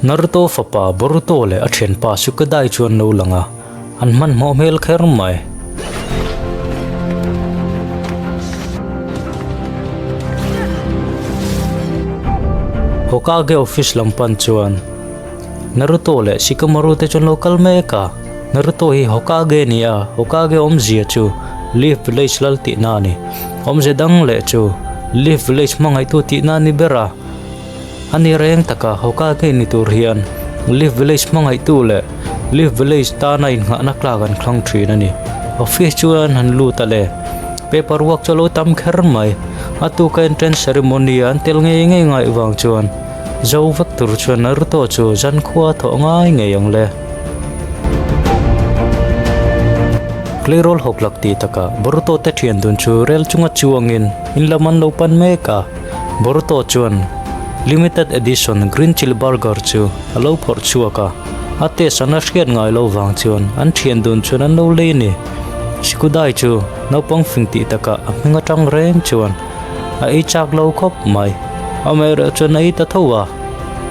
Naruto fapa Boruto leh a thianpa Shikadai chu an lo lang a, an hmanhmawh hmel kher mai. Hokage office lam pan chuan Naruto leh Shikamaru te chu an lo kal mek a, Naruto hi Hokage a ni a, Hokage awmzia chu Leaf Village lal tihna a ni. Awmzia dang leh chu Leaf Village hmangaihtu tihna a ni ber a. A ni reng taka Hokage ni tur hian Leaf Village hmangaihtu leh Leaf Village tana innghahna tlak an thlang thin a ni. Office chuan an han lut a le. Paper work chu a lo tam kher mai. A tuka entrance ceremony a an tel ngei ngei ngaih vang chuan zo vek tur chuan Naruto chu zankhua a thawh ngai ngei ang le. Tleirawl hawklak tih takah Boruto te thian dun chu rel chunga chuangin in lam an lo pan mek a. Boruto chuan limited edition green chilli burger chu a lo phawrh chhuak a, a taste an la hriat ngai lo vang chuan an thian dun chuan an lo lei a ni. Shikudai chu naupang fing tih takah a hming atang reng chuan a ei chak lo khawp mai. Amaherawh chuan a ei ta tho a,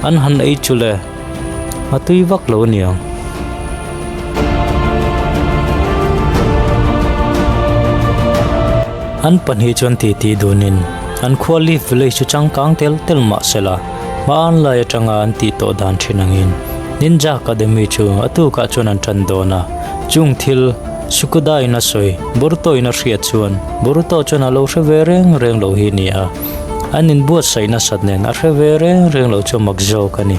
an han ei chu le a tui vak lo aniang. An pahnih chuan titi dunin an khua Leaf Village chu changkang tel tel mah se la, hmanlai atanga an tih tawh dan thin angin Ninja Academy chu a tukah chuan an tan dawn a. Chung thil Sukudai in a sawi, Boruto in a hriat chuan Boruto chuan a lo hre ve reng reng lo hi ni a. An inbuatsaih nasat nen a hre ve reng reng lo chu mak zawk a ni.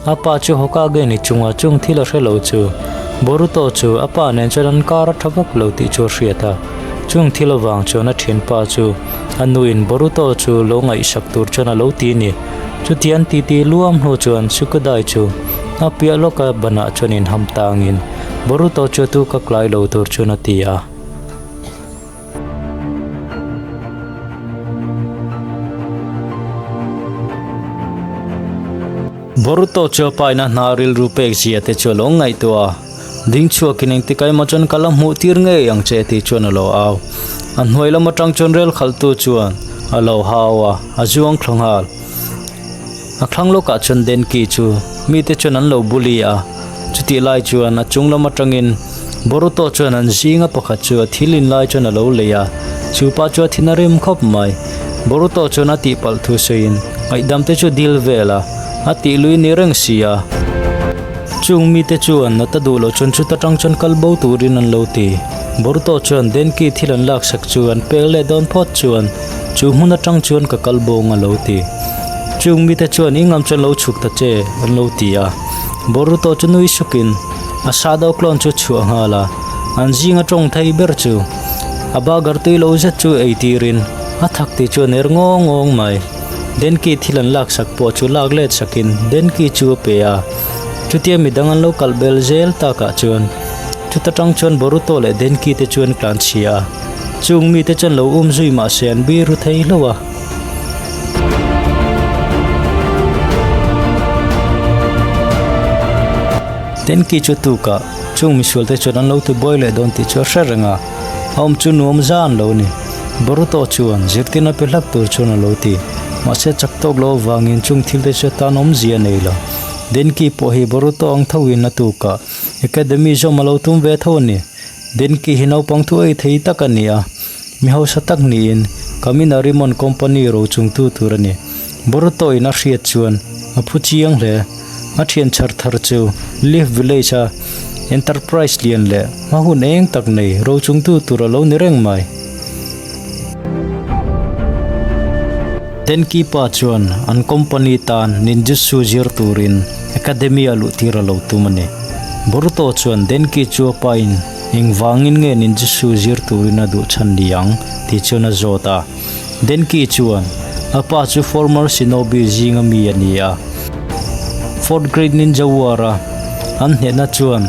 A pa chu Hokage ni chunga chung thil a hre lo chu Boruto chu a pa nen chuan an kar a tha vak lo tih chu a hriat a. Chung thil avang chuan a thianpa chu a nuin Boruto chu lo ngaihsak tur chuan a lo ti a ni. Chutiang titi luam hnu chuan Shikudai chu a piah lawka banah chuan inham tangin Boruto chu a tu ka klai lo tur chuan a ti a. Boruto chu a paina hna rilru pek zia te chu a lo ngaihtuah a. Ding chhuakin engtik emaw chuan ka la hmuh tir ngei ang che tih chuan a lo au. A hnuai lam atang chuan rel khalhtu chuan a lo hau a, a zuang thla nghal. A thlang lawkah chuan Denki chu mite chuan an lo bully a, chutih lai chuan a chung lam atangin Boruto chuan an zinga pakhat chu a thil in lai chuan a lo lei a, chu pa chu a thin a rim khawp mai. Boruto chuan a tihpalh thu sawiin ngaihdam te chu dil vel a, a tih lui ni reng si a. Chung mite chuan nata duh loh chuan chuta tang chuan kal bo turin an lo ti. Boruto chuan Denki thil an laksak chu an pek leh dawn phawt chuan chu hmun atang chuan ka kal bawng a lo ti. Chung mite chuan i ngam chuan lo chhuk ta che an lo ti a. Boruto chu nui sukin a shadow clone chu chhuah nghal a, an zinga tawng thei ber chu a burger tui lo zet chu ei tirin a thak tih chu a ner ngawng ngawng mai. Denki thil an laksak pawh chu lak let sakin Denki chu a pe a, chutia midang an lo kalh bel zel takah chuan chuta tang chuan Boruto leh Denki te chu an tlan chhia a, chung mite chuan lo um zui mahse an biru thei hlauh a. Denki chu tukah chung misual te chuan an lo ti buai leh dawn tih chu a hre reng a, a awm chu nuam zan lo a ni. Boruto chuan zirtirna pe hlak tur chuan a lo ti. Mahse chak tawk lo avangin chung thil te chu atan awmzia a nei lo. Denki pawh hi Boruto ang thoin a tukah Academy zawm a lo tum ve tho a ni. Denki hi naupang thu ei thei tak a ni a, mi hausa tak niin Kaminarimon Company rochungtu tur a ni. Boruto in a hriat chuan a phu chiang hle. A thian chhar thar chu Leaf Village a Enterprise lian leh hma hun eng tak nei rochungtu tur a lo ni reng mai. Denki pa chuan an company tan ninjutsu zir turin academy a luh tir a lo tum a ni. Boruto chuan Denki chu a pain engvangin nge ninjutsu zir turin a duh chhan ni ang tih chuan a zawt a. Denki chuan a pa chu former shinobi zinga mi a ni a. Fourth Great Ninja War a an hnehna chuan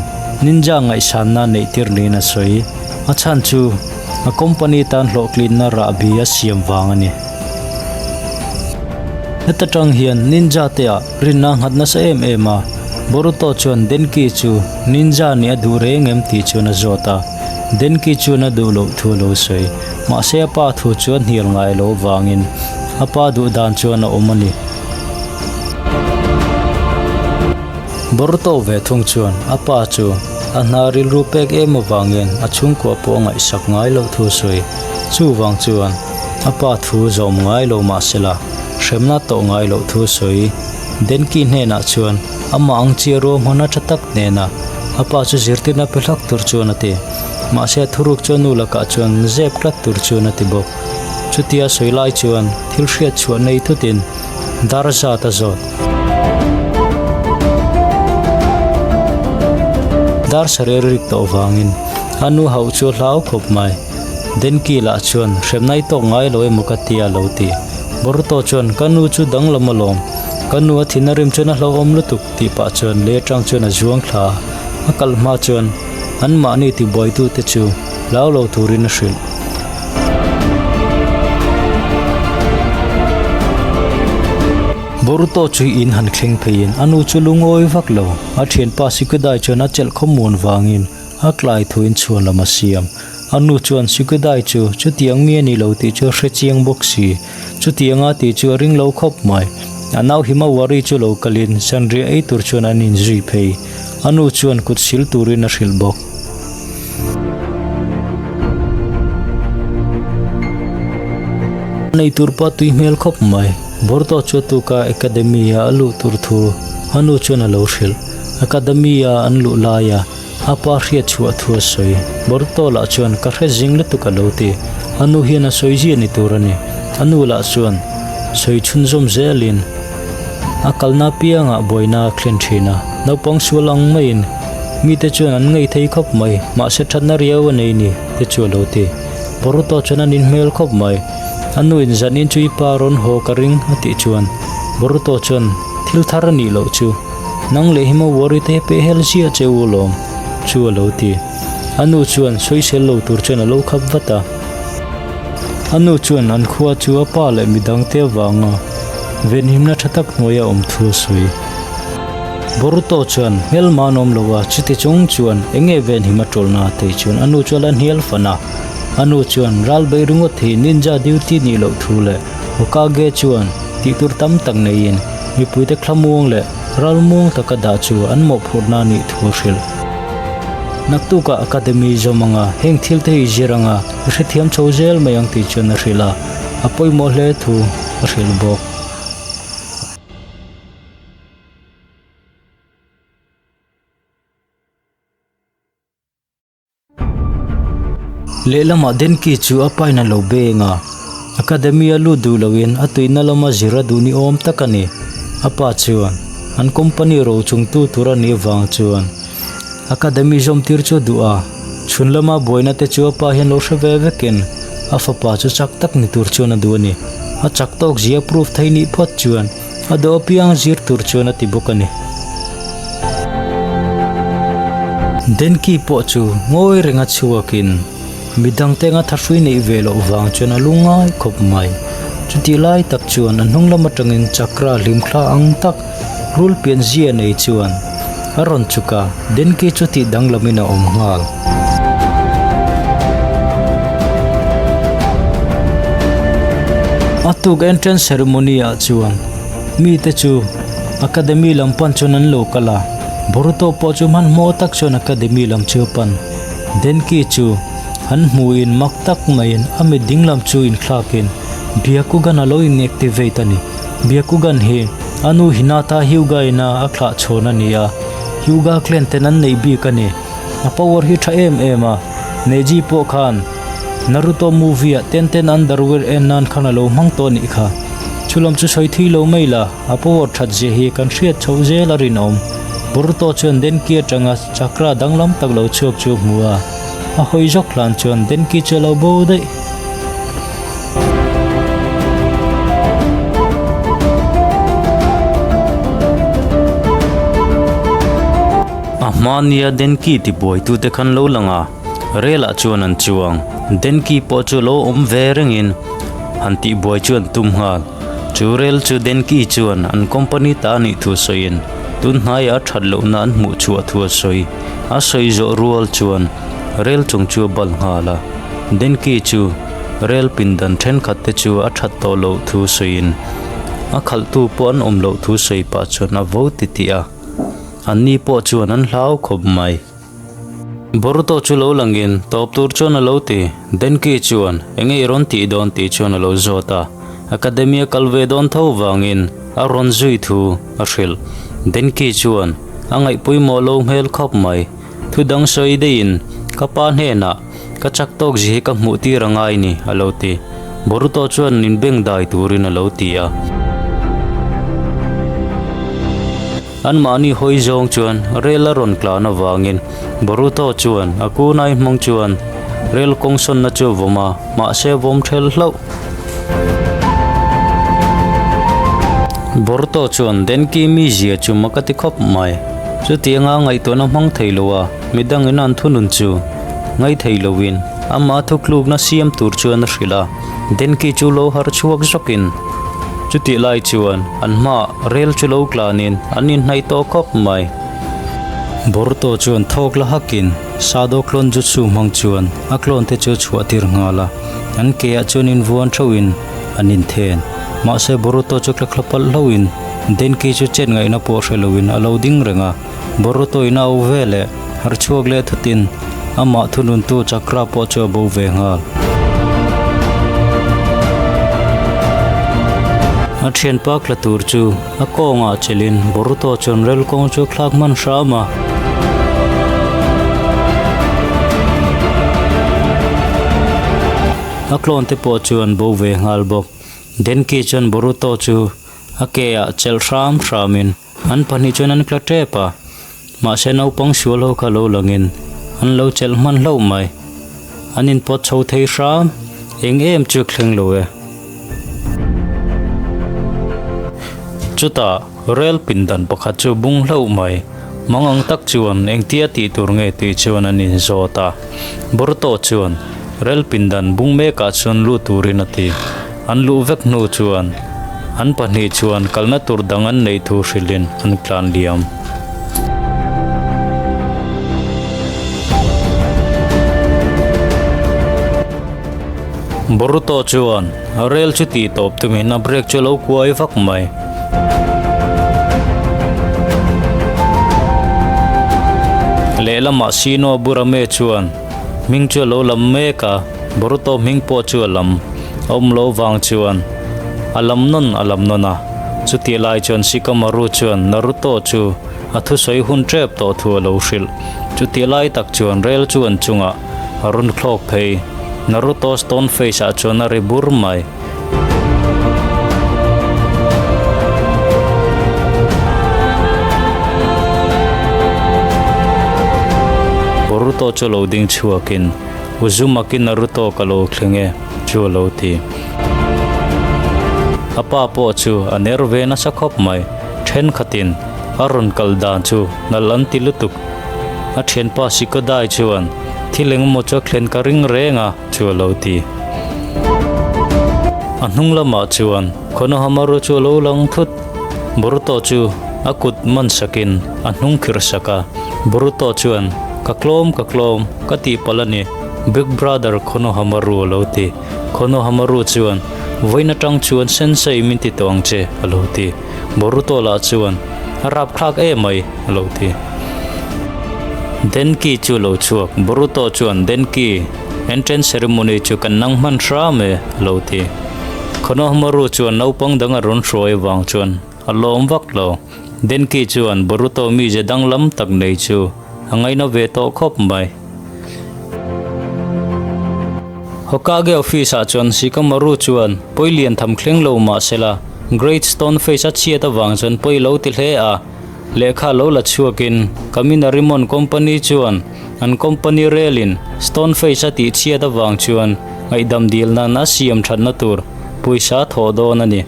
ninja ngaihsanna neih tir niin a sawi. A chhan chu a company tan hlawhtlinna rahbi a siam vang a ni. Heta tang hian ninja te ah rinna a nghat nasa em em a, Boruto chuan Denki chu ninja nih a duh reng em tih chuan a zawt a, Denki chuan a duh loh thu a lo sawi. Mahse a pa thu chu a hnial ngai lo vangin a pa duh dan chuan a awm a ni. Boruto ve thung chuan a pa chu a hna rilru pek em avangin a chhungkua pawh a ngaihsak ngai loh thu sawi. Chuvang chuan a pa thu zawm ngai lo mahsela hremna tawh ngai loh thu sawi. Denki hnenah chuan amah ang chi a ruahmanna tha tak nena a pa chu zirtirna pe hlak tur chuan a ti. Mahse a thuruk chu a nu lakah chuan zep tlat tur chuan a ti bawk. Chutia sawi lai chuan thil hriat chhuah nei thutin dar zat a zawt. Dar sarel rik tawh vangin a nu hauh chu a hlau khawp mai. Denki lah chuan hremna i tawk ngai lo emaw ka ti a lo ti. Boruto chuan ka nu chu danglam alawm, ka nu a thin a rim chuan a hlauhawm lutuk tih pah chuan lei atang chuan a zuang thla a, a kal hma chuan anmahni tibuaitute chu hlau lo turin a hrilh. Boruto chu in han thleng pheiin a nu chu lungawi vak lo, a thianpa Sikudai chuan a chelh khawmuan vangin a tlai thuin chhuan lam a siam. A nu chuan Sikudai chu chutiang mi a ni lo tih chu a hre chiang bawk si. Chutianga tih chu a ring lo khawp mai. A nau Himawari chu lo kalin zanriah ei tur chuan an inzui phei. A nu chuan kut sil turin a hrilh bawk. Nei tur pawh tui hmel khawp mai. Boruto chu a tuka Academy a a luh tur thu a nu chuan a lo hrilh. Academy a an luh laia a pa hriat chhuah thu a sawi. Boruto lah chuan ka hre zing lutuk a lo ti. A nu hian a sawi zia ni tur a ni. A nu lah chuan sawi chhunzawm zelin a kalna apiangah buaina a thlen thin a. Naupang sual ang maiin mite chuan an ngei thei khawp mai, mahse thatna riau a nei ni te chu a lo ti. Boruto chuan a nin hmel khawp mai. A nu in zanin chu i pa rawn haw ka ring a tih chuan Boruto chuan thil thar a nih loh chu nang leh Himawari te peh hel ziah che u lawm chu a lo ti. A nu chuan sawisel lo tur chuan a lo khap vat a. A nu chuan an khua chu a pa leh midangte avanga venhimna tha tak hnuaia awm thu a sawi. Boruto chuan hmelma an awm lo a, chuti chung chuan eng nge venhim a tawlhna tih chuan a nu chu a la hnial fan a. A nu chuan ral beih ringawt hi ninja duty nih loh thu leh Hokage chuan tih tur tam tak neiin mipuite thlamuang leh ralmuang taka dah chu an mawhphurhna a nih thu a hrilh. Naktukah academy zawm anga heng thil te hi zir anga i hrethiam chho zel mai ang tih chuan a hrilh a, a pawimawh hle thu a hrilh bawk. Lehlamah Denki chu a pain a lo beng a, Academy a lut duh loin a tuina lama zir a duh ni awm tak a ni. A pa chuan an company ro chungtu tur a nih avang chuan Academy zawm tir chu a duh a, chhun lama buaina te chu a pa hian lo hre ve vekin a fapa chu chak tak ni tur chuan a duh a ni. A chak tawk zia proof thei nih phawt chuan A dawh apiang zir tur chuan a ti bawk a ni. Denki pawh chu ngawi renga chhuakin midang te anga thahrui neih ve loh vang chuan a lu ngai khawp mai. Chutih lai tak chuan a hnung lam atangin chakra hlimthla ang tak rul pian zia nei chuan a rawn chuk a, Denki chu tih danglamin a awm nghal. A tuk entrance ceremony ah chuan mite chu academy lam pan chuan an lo kal a, Boruto pawh chu hmanhmawh tak chuan academy lam chu a pan. Denki chu an hmuhin mak tak maiin a mit dinglam chu inthlakin Byakugan a lo inactivate a ni. Byakugan hi a nu Hinata Hyuga ina a thlah chhawn a ni a, Hyuga clan ten an neih bik a ni. A power hi tha em em a, Neji pawh khan Naruto movie ah Tenten underwear en nan khan a lo hmang tawh a nih kha. Chulam chu sawi thui lo mai la, a power that zia hi kan hriat chhoh zel a rinawm. Boruto chuan Denki atanga chakra danglam tak lo chhuak chu a hmu a, a hawi zawk hlan chuan Denki chu a lo bo daih. A hmania Denki tibuaitute khan lo lang a, relah chuan an chuang. Denki pawh chu lo awm ve rengin han tihbuai chu an tum nghal. Chu rel chu Denki chuan an company ta a nih thu sawiin tun hnaiah a that lohna an hmuh chhuah thu a sawi. A sawi zawh rual chuan rel chung chu a bal nghal a. Denki chu rel pindan thenkhat te chu a that tawh loh thu sawiin a khalhtu pawh an awm loh thu sawi pah chuan a vo ti tih a. Anni pawh chuan an hlau khawp mai. Boruto chu lo langin tawp tur chuan a lo ti. Denki chuan enge i rawn tih dawn tih chuan a lo zawt a. Academy a kal ve dawn tho vangin a rawn zui thu a hrilh. Denki chuan a ngaihpawimawh lo hmel khawp mai. Thu dang sawi deihin ka pa hnenah ka chak tawk zi hi ka hmuh tir a ngai ni a lo ti. Boruto chuan inbeng dai turin a lo ti a. Anmahni hawi zawng chuan rel a rawn tlan avangin Boruto chuan a kunai hmang chuan rel kawng sawnna chu a vawm a, mahse a vawm ṭhel hlauh. Boruto chuan Denki mizia chu mak a ti khawp mai. Chutianga ngaihtuahna hmang thei lo a, midangin an thunun chu ngai thei loin amah thutlukna siam tur chuan a hrilh a, Denki chu lo harh chhuak zawkin chutih lai chuan an hmaah rel chu lo tlanin an inhnaih tawh khawp mai. Boruto chuan thawk la hakin Sado clone jutsu hmang chuan a clone te chu a chhuah tir nghal a, an ke ah chuan invuan theuhin an inthen. Mahse Boruto chu tla thla palh hlauhin Denki chu chet ngaihna pawh hre loin a lo ding reng a, Boruto in a au ve leh harh chhuak leh thutin amah thununtu chakra pawh chu a bo ve nghal. A thianpa tla tur chu a kawngah chelhin Boruto chuan rel kawng chu a thlak hman hram a. A tlawn te pawh chu an bo ve nghal bawk. Denki chuan Boruto chu a ke ah chelh hram hramin An pahnih chuan an tla tep a, mahse naupang sual ho kha lo langin an lo chelh hman hlauh mai. An inpawt chho thei hram, eng em chu thleng lo e. Chutah rel pindan pakhat chu bung hlauh mai, mangang tak chuan engtia tih tur nge tih chuan an inzawt a. Boruto chuan rel pindan bung mekah chuan lut turin a ti. An luh vek hnu chuan an pahnih chuan kalna tur dang an neih thu hrilhin an tlan liam. Boruto chuan rel chu tih tawp tumin a brake chu a lo kuai vak mai. Lehlamah Shino Aburame chuan hming chu a lo lam mek a, Boruto hming pawh chu a lam. A awm loh vang chuan a lam nawn a lam nawn a, chutih lai chuan Shikamaru chuan Naruto chu a thusawi hun tep tawh thu a lo hrilh. Chutih lai tak chuan rel chu an chungah a rawn thlawk phei. Naruto stone face ah chuan a ri bur mai. Boruto chu lo ding chhuakin Uzumaki Naruto ka lo thleng e, chu a lo ti. A pa pawh chu a ner ve nasa khawp mai, thenkhatin a rawn kal dan chu nalh an ti lutuk. A thianpa Sikodai chuan thil engemaw chu a thlen ka ring reng a, chu a lo ti. A hnung lamah chuan Konohamaru chu a lo lang thut. Boruto chu a kut man sakin a hnung khirh sak a, Boruto chuan, Ka tlawm, ka tlawm, ka tih palh a ni, Big Brother Konohamaru a lo ti. Konohamaru chuan, Vawiin atang chuan Sensei min ti tawh ang che, a lo ti. Boruto lah chuan, A rapthlak em mai, a lo ti. Denki chu a lo chhuak. Boruto chuan, Denki, entrance ceremony chu kan nang hman hram e, a lo ti. Konohamaru chuan naupang dang a rawn hruai avang chuan a lawm vak lo. Denki chuan Boruto mize danglam tak nei chu a ngaina ve tawh khawp mai. Hokage office ah chuan Shikamaru chuan pawi lian tham thleng lo mah sela Great Stone Face a chhiat avang chuan pawi lo ti hle a, lehkha lo la chhuakin Kaminarimon company chuan an company relin Stone Face a tih chhiat avang chuan ngaihdam dil nan a siam thatna tur pawisa thawh dawn a ni.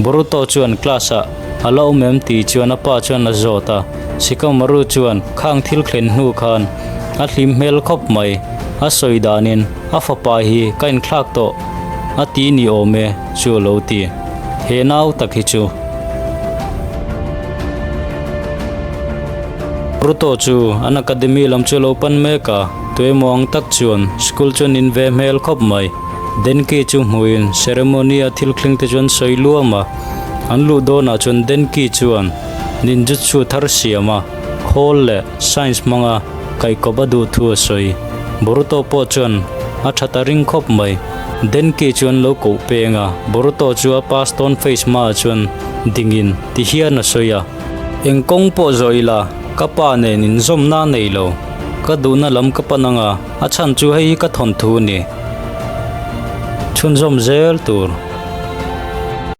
Boruto chuan class ah a la awm em tih chuan a pa chuan a zawt a, Shikamaru chuan khang thil thlen hnu khan a hlim hmel khawp mai, a sawi danin a fapa hi ka inthlak tawh a ti ni awm e chu a lo ti. He nau tak hi chu. Boruto chu an academy lam chu a lo pan mek a, tuemaw ang tak chuan school chuan in ve hmel khawp mai. Denki chu hmuin ceremony a thil thleng te chuan sawi luam a, an luh dawnah chuan Denki chuan ninjutsu thar siam a. Khawl leh science hmanga kaihkawp a duh thu a sawi. Boruto pawh chuan a tha ta ring khawp mai. Denki chuan lo koh peng a, Boruto chu a pa Stone Face hmaah chuan dingin ti hian a sawi a. Eng kawng pawh zawh ila, ka pa nen inzawmna a nei lo. Ka duhna lam ka pan anga, a chhan chu hei hi ka thawnthu a ni. Chhunzawm zel tur.